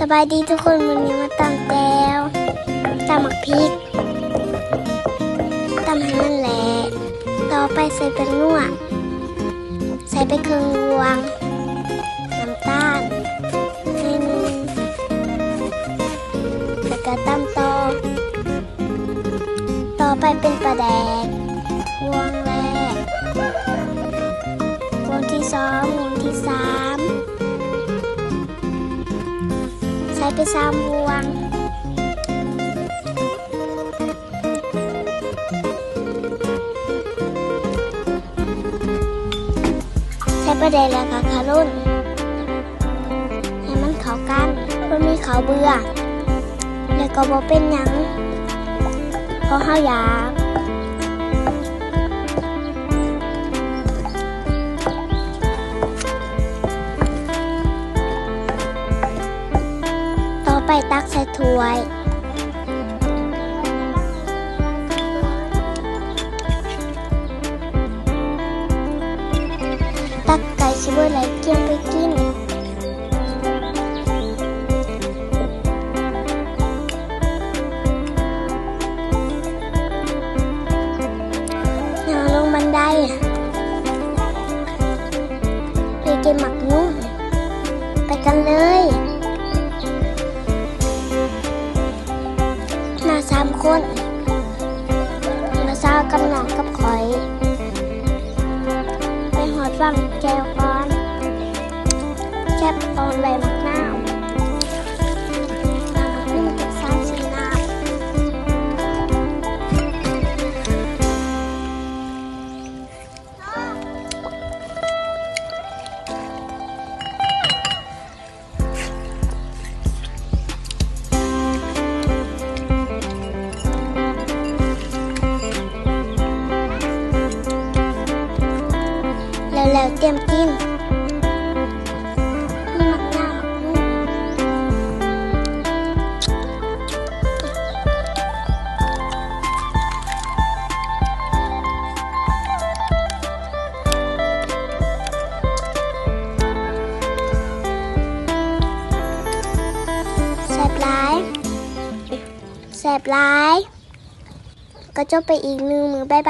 ສະບາຍດີທຸກຄົນ, ມື້ນີ້ມາຕຳແຈ່ວ, ຕຳໝາກພິກ, ຕຳໃຫ້ມັນແຫຼະ. ຕໍ່ໄປໃສ່ແປ້ງນົວ, ໃສ່ໄປເຄິ່ງບ່ວງ, ນ້ຳຕານໜ້ອຍໜຶ່ງ, ແລ້ວກະຕຳຕໍ່. ຕໍ່ໄປເປັນປາແດກ, ບ່ວງແລກ, ບ່ວງທີສອງ, ບ່ວງທີສາມ, ໃສ່ໄປສາມບ່ວງ. ໃສ່ປາແດກແລ້ວກໍຄະລົນໃຫ້ມັນເຂົ້າກັນ, ບໍ່ມີເຂົ້າເບືອ ແລ້ວກໍບໍ່ເປັນຫຍັງ ເພາະເຮົາຢາກ. ຕໍ່ໄປຕັກໃສ່ຖ້ວຍ. ຕັກໃກ້ຊິເບິດແລ້ວ ກຽມໄປກິນ. ຍ່າງລົງບັນໄດ ໄປເກັບໝາກຫຍຸ້ງ. ໄປກັນເລີຍ. ມາສາມຄົນ, ນ້າສາວກັບນ້ອງກັບຂ້ອຍ. ໄປຮອດວັງແຈວກ່ອນ, ເກັບຕອນໃບໝາກນາວ, ໝາກນາວກັບສາຍສີນ້ຳ. ແລ້ວໆ ຕຽມກິນ. ແຊບຫຼາຍ ແຊບຫຼາຍ. ກໍຈົບໄປອີກໜຶ່ງມື້. ບາຍບາຍ.